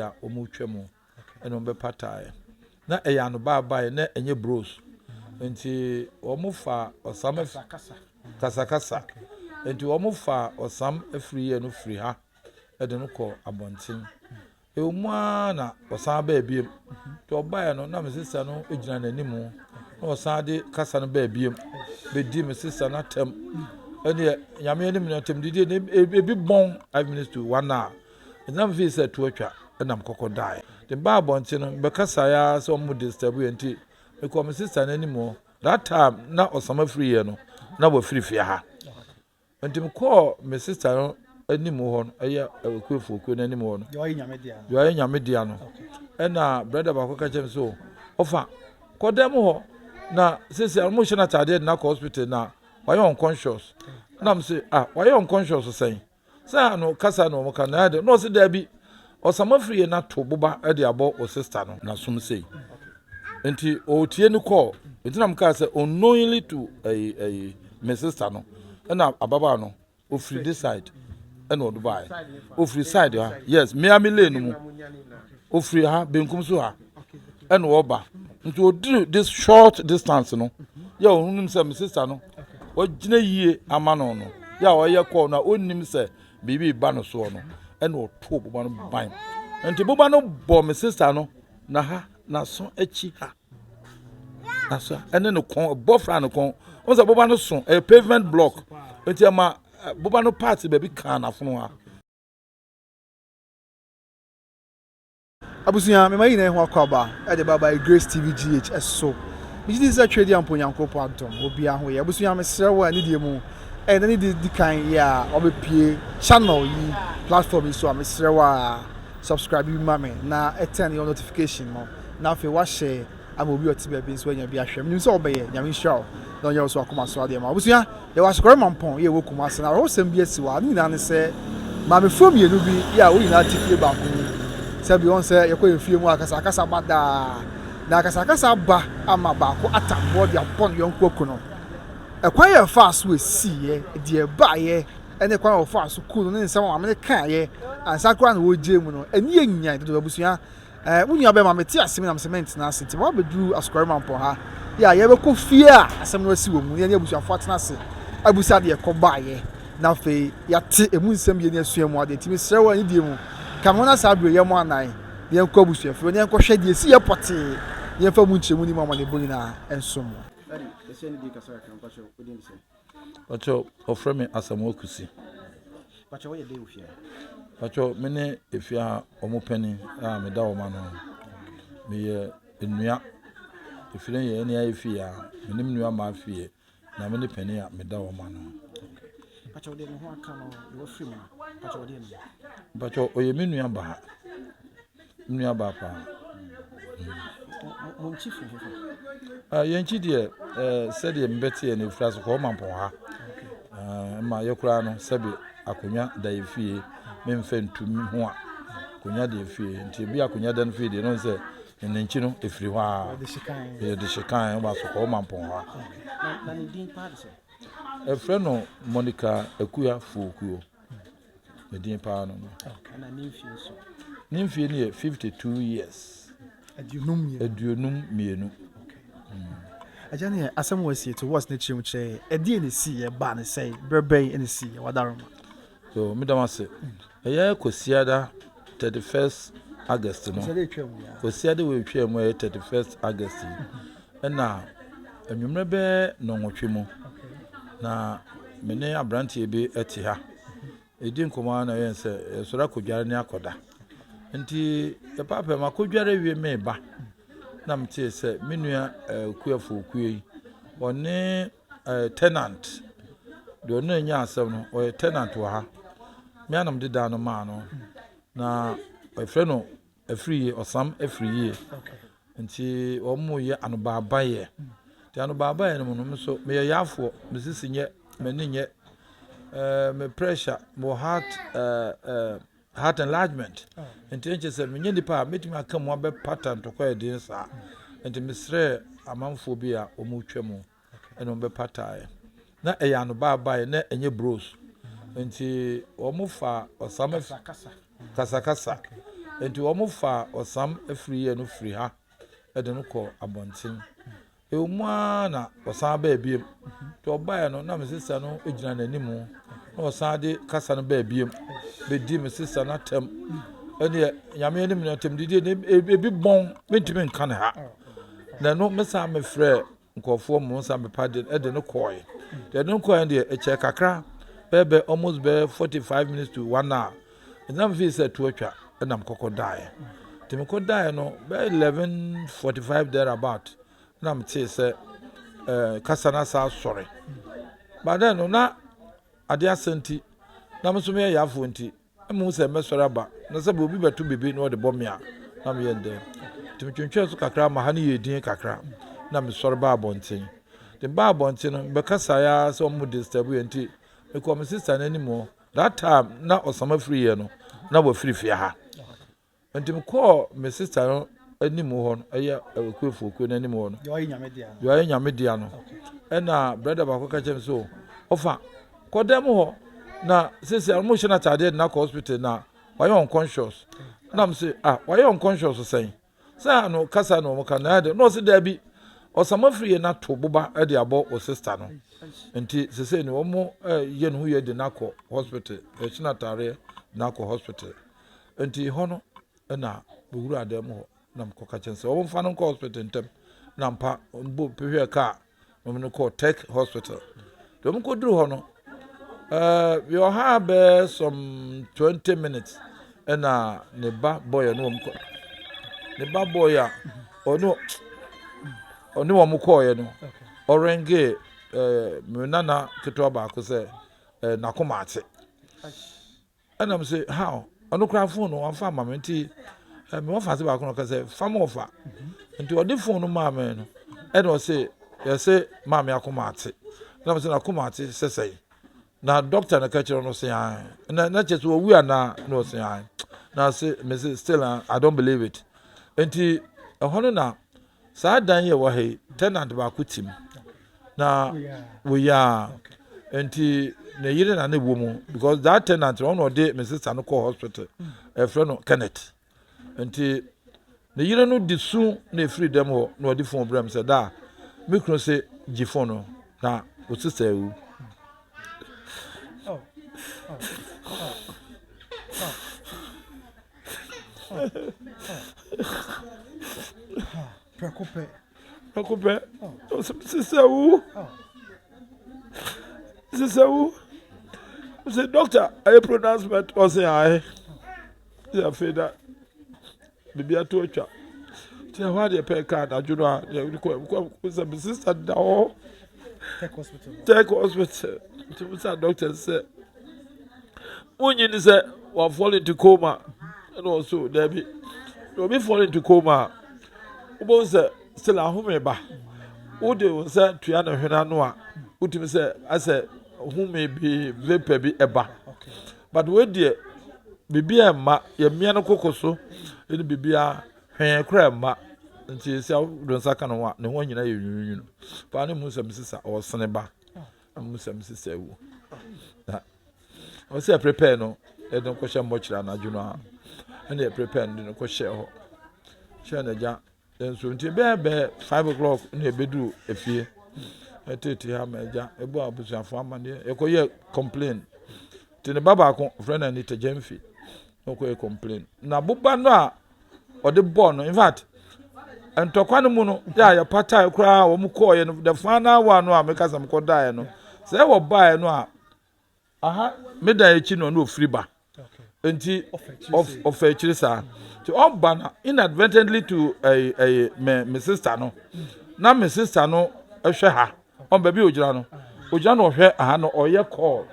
a wɔretwa mu ɛna wɔbɛpataeɛ. Na ɛyɛ anobaabaeɛ, na ɛnyɛ bros. Nti wɔfa ɔsam kasakasa. Nti wɔfa ɔsam afiri yɛ no firi ha ɛde no kɔ abɔnten. Ɛwɔ mu ara na ɔsan baa bio. Nti ɔbaeɛ no, na me sister no gyina n'anim na ɔsan de kasa no baa bio bɛdi me sister no atɛm. Ɛneɛ Nyame anim no atɛmdidie no ebi bɔn 5 minutes to one hour. Nti na mefii sɛ to atwa ɛna mekɔkɔ daeɛ. Nti mebaa abɔnten no, mebɛkasaeɛ ara sɛ ɔmo disturb yɛ nti mekɔɔ me sister no anim hɔ. That time na ɔsam afiri yɛ no, na wafiri fie ha. Nti mekɔɔ me sister no anim hɔ no, ɛyɛ Okuefoɔ kuo no anim hɔ no. Deɛ ɔyɛ Nyame dea no. Ɛna brother baako ka kyerɛ me sɛ, ɔfa kɔ dan mu hɔ na sisi a wɔn hyɛ n'ataadeɛ de n'akɔ hospital na wayɛ unconscious. Na mo sɛ, ah, wayɛ unconscious sɛn? Sɛ ano kasa na wɔn ka na ɛde na ɔsɛ daabi, ɔsam afiri yɛ n'ato boba de abɔ o sister no n'asom sei. Nti ɔretie ne call, nti na mo kaa sɛ unknowingly to ɛyi me sister no, ɛna ababaawa no ofiri this side ɛna ɔde baeɛ. Ofiri side ha, yes, mmea mi lane mu, ofiri ha benkum so ha ɛna ɔba. Nti oduru this short distance no yɛ ɔhunim sɛ me sister no wagyina yie ama no yɛ a ɔyɛ call no a ɔnnim sɛ biribi ba no soɔ no, ɛna ɔtoo boba no ban. Nti boba no bɔ me sister no na ha n'aso akyi ha, n'aso ɛne ne kɔn, ɛbɔ fra ne kɔn. Wɔn sɛ boba no so ɛyɛ pavement block, nti ɛma boba no part baabi kaa n'afono ha. Abusua, mema yi nyinaa ho akɔ aba ɛde ba by Grace TV GH ɛso. Megye di sɛ twɛ di ampo Nyankopɔn adom obiara ho yɛ. Abusua, mesrɛ wo a ne deɛ mu ɛyɛ na ne di kan yɛ a wabɛpie channel yi, platform yi so a, mesrɛ wo a subscribe bi ma me na ɛturn your notification no na afei wahyɛ ama obi a ɔte baabi nso anya bi ahwɛ. Menim sɛ wobɛyɛ. Nyame nhyira wo na ɔnyɛ wo so akoma so adeɛ ma. Abusua, yɛwɔ Asokɔre Mampɔn yɛ wɔ Kumase na awerɛhosɛm bi asi wɔ ha. Ne nyinaa ne sɛ maamefoɔ mmienu bi yɛ a wɔn nyinaa te fie baako mu. Sɛbi wɔn sɛ yɛkɔ yɛn fie mu a, akasakasa ba daa na akasakasa ba ama baako atamboɔ de abɔ ne yɔnko aku no. Ɛkwan yɛ ɛfaa so esiiɛ, deɛ ɛbaayɛ ɛne kwan a wɔfaa so kuu no ne nsɛm a maame no kaeɛ ansa koraa na wɔregye mu no, ɛni yɛ nyan dodo. Abusua, wo nua bɛma mete ase mi nam sɛ mɛntena ase, nti ma bɛduru Asokɔre Mampɔn ha yɛ a yɛbɛkɔ fie a asɛm no asi wɔ mu na yɛne abusuafoɔ atena ase abusa deɛ ɛkɔ baayɛ na afei yɛate emu nsɛm yie ne asua mu adeɛ. Nti mesrɛ wɔ anidie mu ka me ho na saa berɛ yɛ mo anan na yɛnkɔ abusuafie na yɛnkɔhwɛ deɛ ɛsi yɛ pɔtee na yɛmfa mu nkyerɛmu ne mu amanebɔ nyinaa nso mu. Pakyɛ, ɔfrɛ me Asamoah Kusi. Pakyɛ, me ne efie a ɔmo panin a meda wɔn ano. Meyɛ nnua. Efie no yɛ ɛne ayɛ fie a me ne me nua maa fie na me ne panin a meda wɔn ano. Pakyɛ, ɔyɛ me nua baa. Me nua baa paa. Yɛn nkyi deɛ, sɛdeɛ mebɛte yɛ no, efiri Asokɔ Mampɔn ha. Ma yɛ koraa no, sɛbi akonnwa da yɛ fie, memfa ntu ho a akonnwa da yɛ fie. Nti ebi akonnwa da no fie deɛ no sɛ ne nkyi no efiri hɔ a yɛde hye kan wɔ Asokɔ Mampɔn ha. Ɛfrɛ no Monica Akua Fuokuo. Ne din paa no. Ne mfie no yɛ 52 years. 52. Agya, ne asɛm wɔ asie to wɔs ne kyerɛ mu kyerɛ ɛdeɛ ne si yɛ baa ne sɛe berɛ bɛn ne si yɛ wadaroma? So medam ase. Ɛyɛ Kwasiada 31st August no. Kwasiada wɔ etwa mu ɛyɛ 31st August yi. Ɛna anwummerɛ bɛyɛ 8:30 mu na me ne aberanteɛ bi te ha. Ɛdi nkɔmmɔ ara na ɛyɛ sɛ yɛsɔre akɔdware ne akɔda. Nti yɛpaapaa mu akɔdware awie meba na metee sɛ me nua Kuafoɔ kuo yi, ɔne tenant deɛ ɔno anya asɛm no, ɔyɛ tenant wɔ ha. Me anam de dan no maa no na ɛfrɛ no Afiri Yie, Ɔsam Afiri Yie. Nti wɔn yɛ anobaabayɛ. Nti anobaabayɛ no mu no, nso meyɛ yaafoɔ, me sisi nyɛ, m'ani nyɛ, me pressure, mewɔ heart enlargement. Nti ɛnkyɛ sɛ menyɛ nipa a mɛtumi aka mu abɛpata ntɔkwa yɛ den saa. Nti mesrɛ amanfoɔ bi a wɔn retwa mu ɛna wɔn bɛpataeɛ. Na ɛyɛ anobaabayɛ na ɛnyɛ bros. Nti wɔn fa ɔsam kasakasa. Nti wɔn faa ɔsam afiri yɛ no firi ha de no kɔɔ abɔnten. Ɛwɔ mu ara na ɔsan baa biom. Nti ɔbaeɛ no na me sista no gyina n'anim na ɔsan de kasa no baa biom bɛdi me sista no atɛm. Ɛneɛ nyame anim no atɛm didie no ebi bɔn mentumi nka ne ha. Na ɛno mesan mefrɛ nkurɔfoɔ mo nsa mepa de ɛde no kɔɔe. Deɛ ɛde no kɔɔe deɛ ɛkyɛɛ kakra bɛyɛ almost bɛyɛ 45 minutes to one hour. Ɛnna mefii sɛ to atwa ɛna mekɔkɔ daeɛ. Nti mekɔ daeɛ no bɛyɛ 11:45 there about na metee sɛ ɛɛ kasa no asa asɔre. But then no na adeɛ asa nti na me nso meyɛ yafoɔ nti na mehu sɛ mɛsɔre aba na sɛ obi bɛto biribi na ɔde bɔ me a na meyɛ ndɛn. Nti metwentwɛn so kakra ma ha no yɛ din kakra na mesɔre baa abɔnten. Nti mebaa abɔnten no mebɛkasaeɛ ara sɛ wɔn disturb yɛ nti mekɔɔ me sister no anim hɔ. That time na ɔsama firi yɛ no na wafiri fie ha. Nti mekɔɔ me sister no anim hɔ no ɛyɛ Akuafoɔ kuo no anim hɔ no. Deɛ ɔyɛ nyame dea no. Deɛ ɔyɛ nyame dea no. Ɛna brother baako ka kyerɛ me so ɔfa kɔ dan mu hɔ na sisi a wɔn hyɛ no ataadeɛ de no akɔ hospital na wayɛ unconscious. Na mo se ah wayɛ unconscious sɛn? Saa no kasa na wɔn ka na ɛde na ɔsi daabi ɔsama firi yɛ n'ato boba de abɔ o sista no nti sese no wɔn yɛ ne ho yɛ de n'akɔ hospital ɛhyɛ n'ataareɛ n'akɔ hospital nti hɔ no ɛna owura dan mu hɔ na mekɔ ka kyɛn sɛ wɔn fa no nkɔ hospital ntɛm na mpa mbo pehwɛ kaa. Wɔn no kɔɔ Tech Hospital. Deɛ wɔn kɔduru hɔ no, ɛɛ yɛwɔ ha bɛyɛ some 20 minutes ɛna ne ba bɔyɛ ne wɔn kɔ ne ba bɔyɛ a ɔne ɔne wɔn kɔɔeɛ no ɔrenge ɛɛ me nana ketewa baako sɛ ɛɛ n'akoma ate. Ɛna me se how ɔno koraa phone no wamfa ama me nti eh, me wɔfa ase baako na ɔka sɛ fa ma ɔfa nti ɔde phone no maa me no ɛna ɔse yɛse maa me akoma ate ɛna me se n'akoma ate sɛ sɛn na doctor na ka kyerɛ no se an na na kyerɛ sɛ wawu anaa na ɔse an na se me se still ah, I don't believe it nti ɛhɔ no na Saa dan yi a ɛwɔ ha yi, tenant baako te mu. Na woyaa nti ne yere na ne wɔ mu because that tenant no ɔno ɔde me sister no kɔ hospital. Ɛfrɛ no Kenneth. Nti ne yere no de su na efiri dɛm hɔ na ɔde phone brɛ me sɛ daa me kunu se gye phone no na o sister awu. Oh, oh, oh, oh. Prɛko pɛ. Prɛko pɛ. Sisɛ wu. Sisɛ wu. Sɛ doctor ayɛ pronouncement ɔsɛ ae. Sɛ afei da biribi ato atwa. Nti ɛhɔ adeɛ pɛ kaa anadwo no a yɛde kɔ kɔ sɛ me sister da hɔ. Tech hospital. Tech hospital. Nti mo sɛ doctor sɛ wonyi ni sɛ wa fall into coma ɛna ɔso daabi na obi fall into coma a wobɛhu sɛ still ahome ba wode wo nsa tua ne hwene ano a wotumi sɛ asɛ home bi vapor bi ɛba but wei deɛ biribi a ɛmma yɛmmea no koko so ɛne biribi a hwee koraa ɛmma nti sɛ wode nsa ka ne ho a ne ho nyina yɛ nwununwunu paa ne mu nsɛm sisa ɔsene ba Amu sɛ mese sɛ awu. Na ɔsɛ yɛ prepare no yɛde no kɔhyɛ mmɔkyerɛ anadwo no a ɛna yɛ prepare no de no kɔhyɛ hɔ. Hyɛ no agya nso nti bɛyɛ bɛyɛ 5 o'clock na yɛbɛduru efie. Ɛtete ha ma agya ɛbɔ abusuafoɔ amaneɛ yɛkɔyɛ complain. Nti ne ba baako frɛ no Anita Gyamfi na ɔkɔyɛ complain. Na boba no a ɔde bɔɔ no in fact ntɔkwa no mu no yɛ a yɛpatae koraa wɔn kɔɔeɛ no the final one no a meka sɛ mekɔdaeɛ no sɛ ɛwɔ baeɛ no a aha me dan akyi no ɔno ofiri ba nti ɔfɛ akyiri saa nti ɔba na inadvertently to ɛyɛ ɛyɛ me me sister no na me sister no ɛhwɛ ha. Ɔn baabi a ogyina no, ogyina na ɔhwɛ aha no ɔyɛ call.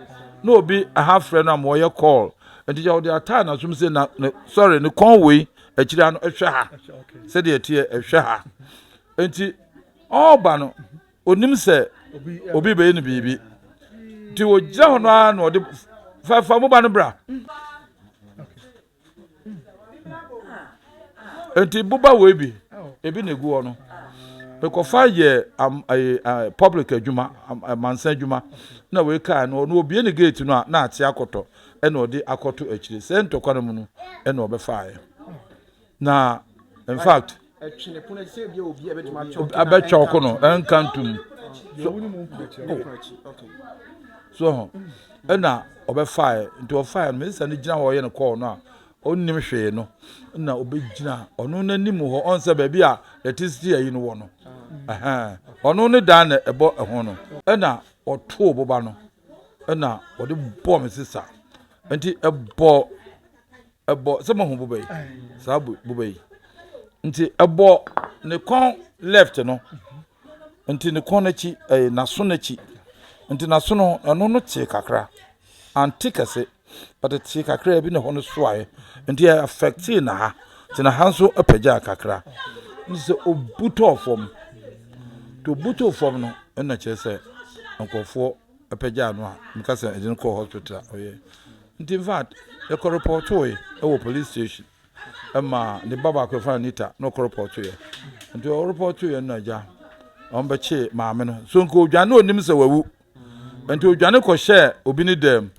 Na obi aha frɛ no ama ɔyɛ call. Nti kyɛ ɔde ataa n'asom sɛ na ne sorry ne kɔn wei akyiri ano ɛhwɛ ha. Sɛdeɛ ɛteɛ ɛhwɛ ha. Nti ɔreba no onim sɛ obi bɛyɛ no biribi. Nti ogyina hɔ no ara na ɔde fa fa mo ba no bra. Nti boba wei bi, ebi na egu hɔ no. Mekɔfa yɛ am ɛyɛ public adwuma, amansan adwuma. Na wei kaa no, ɔno obie ne gate no a na ate akɔtɔ ɛna ɔde akɔto akyire. Sɛ ntɔkwa no mu no ɛna ɔbɛfaeɛ. Na in fact abɛtwa ɔko no ɛnka ntom so so ho ɛna ɔbɛfaeɛ nti ɔfaeɛ no me sista no gyina hɔ ɔyɛ no kɔɔ no a ɔnnim hwee no na ɔbɛgyina ɔno n'anim hɔ ɔn sɛ baabi a electricity ayi no wɔ no ɛhɛn ɔno ne dan na ɛbɔ ɛho no ɛna ɔtoo boba no ɛna ɔde bɔɔ me sista nti ɛbɔ ɛbɔ sɛ mohu boba yi saa boba yi nti ɛbɔ ne kɔn left no nti ne kɔn n'akyi ɛyɛ n'aso n'akyi nti n'aso no ɛno no tee kakra ante kɛse but tee kakra bi na ɛhɔ no soaeɛ nti ɛ affectee na ha nti na ha nso apagyaa kakra nti sɛ obu tɔɔ fam nti obu tɔɔ fam no ɛna kyerɛ sɛ nkurɔfoɔ apagyaa no a meka sɛ ɛde no kɔɔ hospital a ɔyɛ Nti in fact yɛkɔ repɔtoe wɔ police station ɛma ne ba baako yɛfrɛ no Anita na ɔkɔ repɔtoeɛ. Nti ɔrepɔtoeɛ no agya wɔn bɛkye maame no. So nka odwane onim sɛ wawu. Nti odwane kɔhyɛɛ obi ne dɛm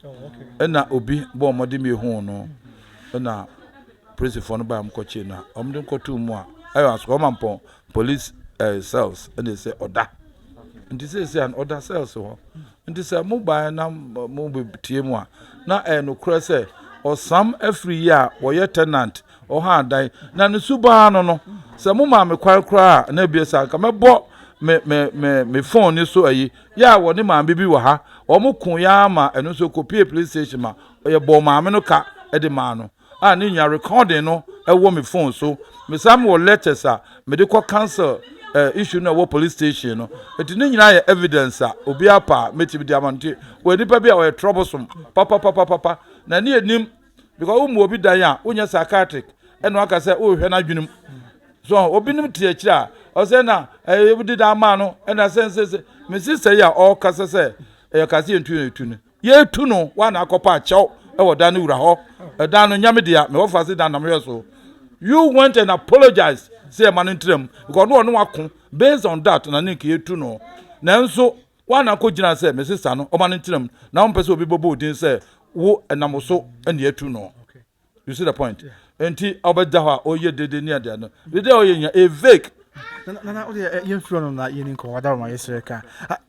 ɛna obi bɔɔ mmɔden bi ehuu no ɛna polisifoɔ no baa mu kɔkyee no a wɔn de nkɔtoo mu a ɛyɛ Asukɔmampɔn police eh, cells ɛna ɛsɛ ɔda. Nti seesei a ɔda cells hɔ. Nti sɛ mobaeɛ na mobɛtie mu a, na ɛyɛ nokorɛ sɛ ɔsam afiri yi a wɔyɛ tenant, ɔha dan, na ne suban no no, sɛ momaa me kwan koraa a, na ebia sɛ anka mɛbɔ me me me me phone ni so ayi, yɛ a wɔne maame bi wɔ ha, wɔn ko yɛ ara ma ɛno nso kɔpie police station ma yɛbɔɔ maame no ka de maa no. a ne nyinaa recording no ɛwɔ me phone so. Mesan mewɔ letters a mede kɔ cancel eh, issue no ɛwɔ police station no. Nti ne nyinaa yɛ evidence a obiara pa a mɛtumi de ama no. Nti wɔyɛ nipa bi a ɔyɛ troublesome papapapapa na ne yɛnim because wo mu obi dan a wonyɛ psychiatric ɛna waka sɛ wohwɛ n'adwenem so obinom te akyire a ɔsɛ na ɛyɛ wode dan maa no ɛna sɛ nsɛ sɛ me sister yi a ɔrekasa sɛ ɛyɛ kase yɛntu yɛn tu no Yɛretu no, woa na akɔpa akyɛw wɔ dan no wura hɔ. Ɛdan no nyɛ me dea, me wɔfa ase dan na mehwɛ so. You went and apologized sɛ yɛma no ntra mu because ɔno ɔne wako based on that na ne nka yɛtu no. Nanso woa na akɔgyina sɛ me sister no ɔma no ntra mu na wompɛ sɛ obi bɛbɔ wo din sɛ wo ɛnam wo so na yɛatu no. You see the point? Nti ɔbɛda hɔ a ɔyɛ dede ne adeɛ no. Dede a ɔyɛ nya a vague. Nana o deɛ yɛn firi ɔno na yɛn nkɔ wada ma yɛsrɛ ka.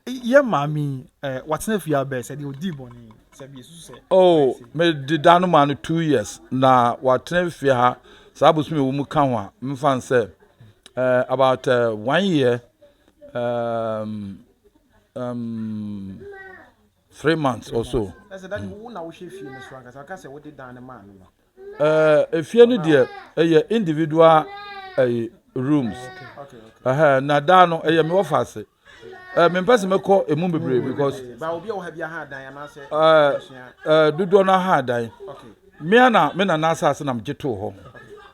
Yɛ maame yi watena fie abɛɛ sɛ deɛ ɔdii bɔne sɛ bi esusu sɛ. Oh me de da no maa no 2 years na watena fie ha saa bosom ɛwɔ mu ka ho a mfa nsɛ about one year 3 months or so. Efie no deɛ ɛyɛ individual ɛyɛ rooms ɛhɛn na dan no ɛyɛ mi wɔfa ase ɛɛ mi mpɛ sɛ mɛkɔ emu bebree because ɛɛ ɛɛ dodoɔ no aha dan mmea na me nana asase na megye too hɔ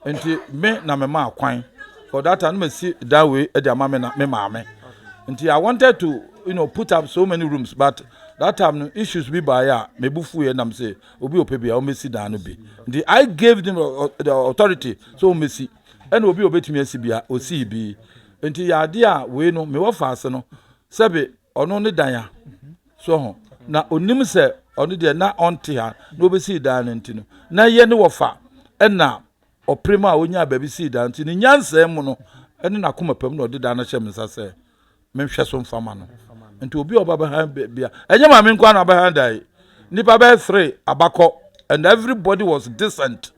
nti me na me maa kwan for that time na si dan wei ɛde ama me na me maame nti I wanted to put up so many rooms, but that time no issues bi baeɛ a me bu fu yɛ nam sɛ obi ɔpɛ bi a ɔmmɛsi dan no bi nti I gave them the authority so ɔmmɛsi ɛna obi a ɔbɛtumi asi bi a ɔsii bi nti yɛ adeɛ a wei no mewɔ faase no sɛbe ɔno ne dan a so ho na onim sɛ ɔno deɛ na ɔnte ha na ɔbɛsii dan no nti no na yɛ ne wɔfa ɛna ɔpere mu a ɔnyaa baabi sii dan nti ne nyansaa mu no ɛne n'akoma pam na ɔde dan no hyɛ me nsa sɛ menhwɛ so mfa ma no. Nti obi a ɔba bɛhan bia ɛnyɛ maame nko na ɔbɛhan da yi nipa bɛyɛ three abakɔ and everybody was decent.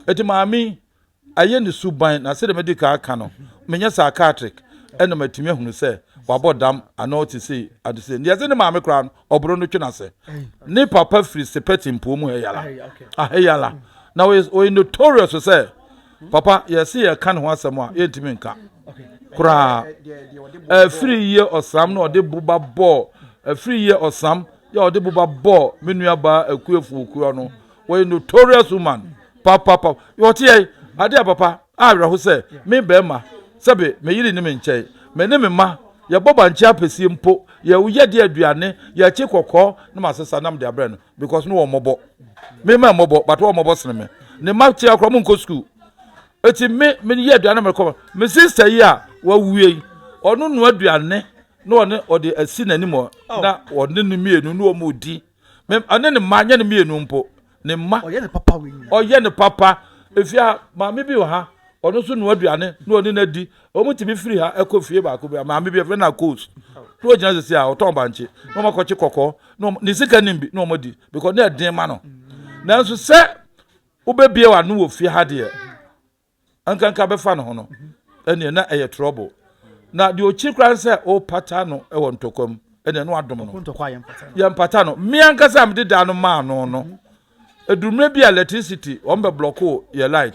Eti maame ayɛ ne suban na sɛdeɛ medi kan aka no menyɛ psychiatric ɛna matumi ahunu sɛ wabɔ dam anaa ɔte sei ade sei deɛ ɛsɛ ne maame koraa no ɔboro no twe n'ase. Ne papa firi sepɛti mpoɔ mu hɛyala ahɛyala na ɔyɛ notorious sɛ papa yɛse yɛka ne ho asɛm a yɛntumi nka koraa. Ɛfiri yie ɔsam na ɔde boba bɔɔ ɛfiri yie ɔsam yɛ ɔde boba bɔɔ me nua baa akuafoɔ kuo no. Wɔyɛ notorious woman papapa. Ɔte yɛ ade a papa awerɛho sɛ me bɛrima sɛbe me yere ne me nkyɛn me ne me ma yɛbɔ bankye apɛsie mpo yɛyɛ de aduane yɛkye kɔkɔɔ na ma sesa nam de abrɛ no because no wɔ mmɔbɔ me ma mmɔbɔ but wɔ mmɔbɔ sene me ne ma tia koraa mu nkɔ school. Eti me me yɛ aduane me kɔ me sister yi a wawie yi ɔno noa aduane na ɔne ɔde asi n'anim hɔ na ɔne ne mmienu na wɔn di me ɔne ne mma nyɛ ne mmienu mpo ne mma. Ɔyɛ ne papa wei nyinaa. Ɔyɛ ne papa. Efia maame bi wɔ ha. Ɔno nso noa aduane na ɔne no adi. Wɔn tumi firi ha kɔ fie baako bi a maame bi yɛfrɛ no Akos. Na ɔgyina sisi a ɔtɔn bankye na wɔn akɔkye kɔkɔɔ na wɔn ne sika nim bi na wɔn adi because na ɛden ma no. Nanso sɛ wobɛbie w'ano wɔ fie ha deɛ nkanka bɛfa ne ho no ɛneɛ na ɛyɛ trouble. Na deɛ ɔkyi koraa sɛ ɔpata no wɔ ntɔkwa mu ɛneɛ na wadom no. Yɛmpata no. Me ankasa a mede dan no maa no no Ɛduru mmerɛ bi a electricity wɔn bɛ blɔko yɛ light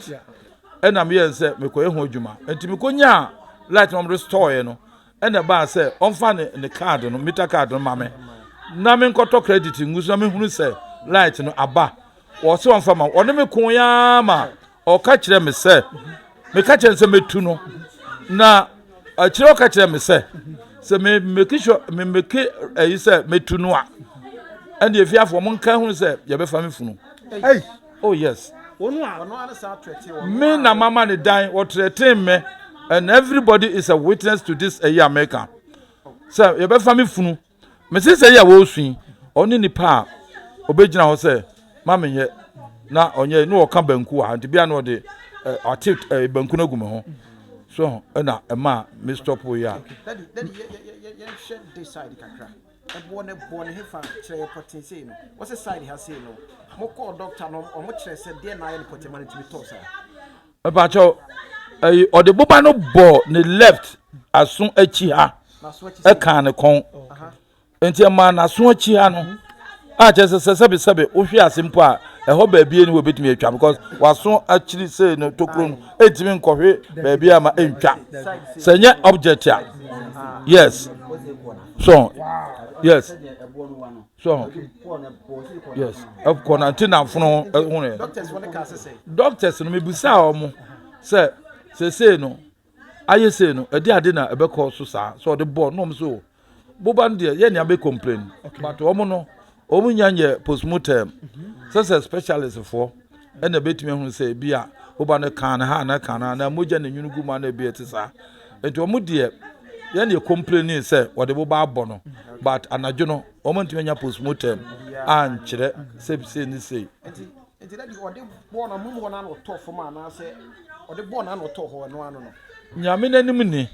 ɛna meyɛ sɛ mekɔyɛ ho adwuma nti mekɔnyaa light na wɔn restore yɛ no ɛna ɛbaa sɛ ɔmfa ne ne card no meter card no ma me na menkɔtɔ credit ngu so na mehunu sɛ light no aba wɔsɛ wɔmfa ma ɔne me ko ya ma Ɔka kyerɛɛ me sɛ, meka kyerɛ no sɛ mɛtu no, na akyire ɔka kyerɛ me sɛ, sɛ me make sure me make ɛyi sɛ mɛtu no a, ɛnna efiafoɔ mo nka hunu sɛ yɛbɛfa me funu. Hey. Oh yes. Me na mama ne dan wɔtrɛten me and everybody is a witness to this ɛyi America sɛ yɛbɛfa me funu. Mese sɛ yi a wɔresu yi, ɔne nipa a ɔbɛgyina hɔ sɛ ma menyɛ na ɔnyɛ na ɔka banku wɔ ha nti bia na ɔde ate banku no agu me ho so ɛna ɛma me stop yi a. Daddy, daddy, yɛnhwɛ this side kakra. Ɛboɔ no boɔ ne hefa kyerɛ yɛ pɔtee sei no. Wɔsɛ side ha sei no. Mokɔɔ doctor no ɔmo kyerɛ sɛ deɛ na ayɛ no pɔtee ma no tumi tɔɔ saa. Mepakyɛw, ɛyi ɔde boba no bɔɔ ne left aso akyi ha ɛkaa ne kɔn nti ɛmaa n'aso akyi ha no a kyerɛ sɛ sɛ sɛbe sɛbe wohwe ase mpo a ɛhɔ baabi ni wɔbɛtumi atwa because waso akyiri sei no tokuro no ɛntumi nkɔhwe baabi a ma ɛntwa sɛ nyɛ object a yes so yes so yes ɛkɔ na nti na afono ho yɛ doctors no mebusaa wɔn sɛ sesei no ayɛ sei no ɛde ade na ɛbɛkɔ so saa sɛ ɔde bɔɔl na wɔn so boba no deɛ yɛ nea bɛ complain but wɔn no wɔn nya nyɛ postmortem sɛ sɛ specialist foɔ ɛna ɛbɛtumi ahunu sɛ ebi a boba no kan ha na kan ha na mogya na nwunu gu mu ana ebi ɛte saa nti wɔn deɛ yɛn deɛ complain sɛ wɔde boba abɔ no but anadwo no wɔn ntumi anya postmortem ankyerɛ sɛ sei ne sei. Nti na deɛ ɔde bɔɔ no amonom hɔ no ano ɔtɔɔ fam anaasɛ ɔde bɔɔ no ano ɔtɔɔ hɔ ɛno ano no. Nyame n'anim ni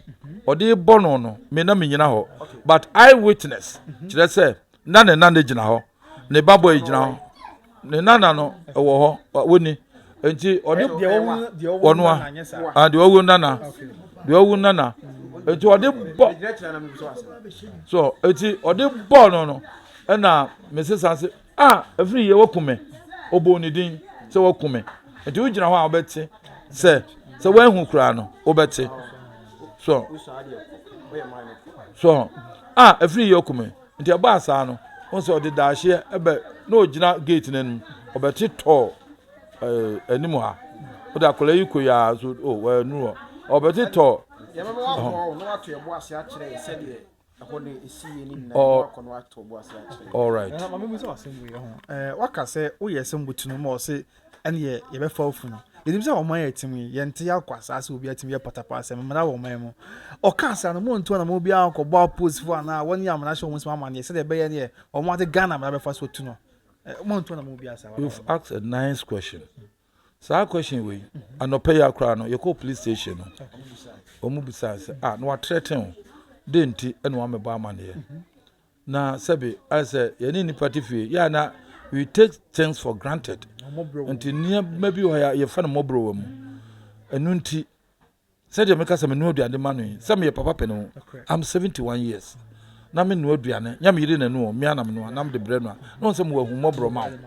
ɔde bɔ no no me na menyina hɔ but eye witness kyerɛ sɛ na ne nana gyina hɔ ne ba boy gyina hɔ ne nana no wɔ hɔ wɔni nti ɔde wɔn a deɛ ɔwu nana deɛ ɔwu nana nti ɔde bɔ so nti ɔde bɔ no no ɛna mesesa se a efiri yɛ wɔku me ɔbɔ ne din sɛ wɔku me nti wogyina hɔ a wɔbɛte sɛ sɛ wɔahu koraa no wɔbɛte so so a efiri yɛ ɔku me. Nti ɛbaa saa no, wohu sɛ ɔde daahyeɛ ɛbɛ na ɔgyina gate no anim, ɔbɛte tɔɔ ɛɛ anim ha. Wode akwadaa yi kɔ yi ara so o wɔanu hɔ. Ɔbɛte tɔɔ. Yɛbɛma wakɔ hɔ na wato ɛbo ase akyerɛ yɛ sɛdeɛ ɛhɔ no ɛsi yɛ ne nyinaa Ɔ- wakɔ na wato ɛbo ase akyerɛ. All right. Maame mu sɛ wasɛm wei ho. Ɛɛ waka sɛ woyɛ sɛ mbotunu ma ɔse ɛneɛ yɛbɛfa wo funu. Yɛnim sɛ ɔman a yɛte mu yi, yɛnte akwa saa sɛ obi atumi yɛ patapaa sɛ mmara wɔ ɔman mu. Ɔkaa saa no, montu anamɔ biara nkɔbɔ apolisifoɔ anaa wɔne amena hyɛ wɔn nsam amanneɛ sɛdeɛ ɛbɛyɛ neɛ wɔn ade Ghana mmara bɛfa so atu no. Montu anamɔ biara saa. You've asked a nice question. Saa question wei, anɔpa yi akora no, yɛkɔɔ police station no, wɔn bisaa sɛ, ah, na watrɛten o, dɛn nti ɛna wɔamɛbɔ amanneɛ? Na sɛbe ayɛ sɛ yɛne nnipa te fie yɛ a na we take things for granted nti nneɛma bi wɔ hɔ a yɛfa no mmɔborɔ wɔ mu ɛno nti sɛdeɛ meka sɛ menoa aduane ma no yi sɛ meyɛ papa pɛ ne ho I'm 71 years na menoa aduane nyɛ me yere na ɛno mmea na menoa na mede brɛ no a na wɔn sɛ mewɔ ahummɔborɔ ma wo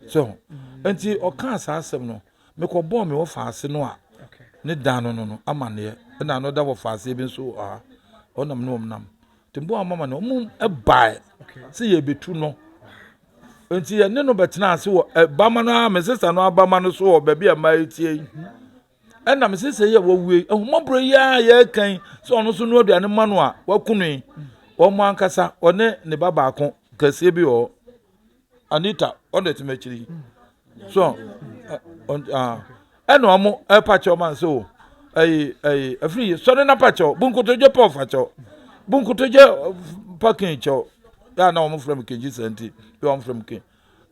so nti ɔkaa saa asɛm no mekɔbɔɔ me wɔfa ase no a ne dan no no no amanneɛ ɛna ano da wɔfa aseɛ bi nso wɔ ha ɔnam ne wɔn nam Nti mmoa a wɔama no, wɔn bae sɛ yɛrebetu no. Nti yɛne no bɛtena ase wɔ bama no ara, me sista no abama no so wɔ baabi a mmaa yi tie yi. Ɛna me sista yi a wawu yi, ahummɔborɔ yi a yɛreka yi, sɛ ɔno nso noa aduane ma no a waku no yi, wɔn ankasa, ɔne ne ba baako kɛseɛ bi wɔ hɔ. Anita, ɔna ɛte m'akyiri yi. So, ɛna ɔmo ɛpa kyɛw ma nso o, ɛyi ɛyi ɛfiri yi sɔre na pa kyɛw, bu nkotodwe pa ɔfa kyɛw, bu nkotodwe pa kin kyɛw, yɛ a na ɔmo frɛ me kengyi sɛ nti, yɛ ɔmo frɛ me kin.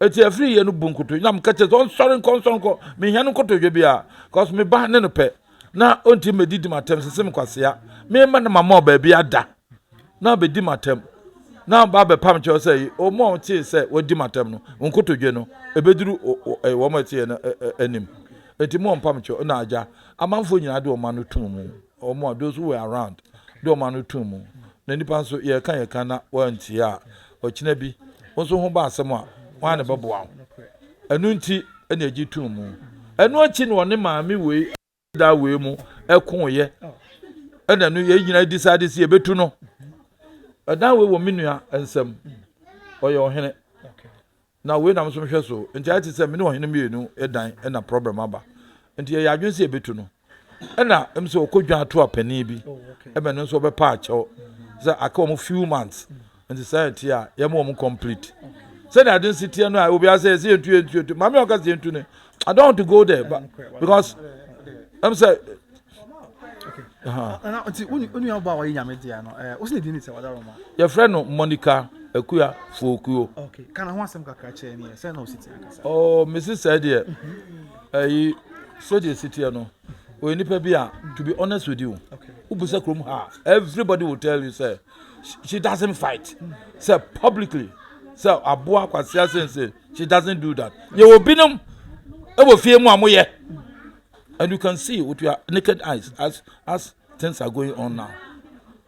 Eti ɛfiri yɛ no bu nkotodwe, na mo kɛkyɛ sɛ ɔnsɔre nkɔ ɔnsɔre nkɔ, mehia no nkotodwe bi a, cause me ba ne no pɛ. Na ɔntumi mmɛdidi m'atɛm sese me kwasea. Mema no mama baabi ada na ɔbɛdi m'atɛm na ɔba abɛpam kyɛw sɛ wɔn a wɔtee sɛ wɔadi m'atɛm no nkotodwe no ɛbɛduru wɔn a ɛteɛ no anim. Enti mo ɔmpam kyɛw na agya amanfoɔ nyinaa de wɔn ano tum mu. Wɔn a those who were around de wɔn ano tum mu. Na nipa nso yɛka yɛka na wɔantie a ɔkyena bi wo nso ho ba asɛm a wɔn a na ɛbɛboa wo. Ɛno nti ɛna egye too mu. Ɛno akyi na ɔne maame wei da wei mu ɛkoeɛ. Ɛna ɛno yɛn nyinaa decide sɛ yɛbɛtu no. Ɛdan wei wɔ me nua nsam. Ɔyɛ ɔhene. Na wei na nso mehwɛ so. Nti ayɛ te sɛ me ne ɔhene mmienu dan ɛna problem aba. Nti yɛyɛ adwene sɛ yɛbɛtu no. Ɛna ɛm sɛ ɔkɔ dwa ato apanin bi ɛma no nso ɔbɛpa akyɛw sɛ aka wɔn few months nti saa ɛte a yɛma wɔn complete sɛdeɛ ade nsi teɛ no a obi asɛ yɛsɛ yɛntu yɛntu yɛntu maame a ɔka sɛ yɛntu no I don't want to go there but because ɛm sɛ. Yɛfrɛ no Monica Akua Fokuo. Okay, ka ho asɛm kakra kyerɛ me sɛ na ɔsi teɛ ankasa. Oh, mesi sɛ deɛ ɛyi sɛdeɛ esi teɛ no ɔyɛ nipa bi a to be honest with you wobisa kurom ha everybody will tell you sɛ she doesn't fight sɛ publicly sɛ aboa kwasia sensei she doesn't do that yɛwɔ binom ɛwɔ fie mu a moyɛ and you can see with your naked eyes as as things are going on now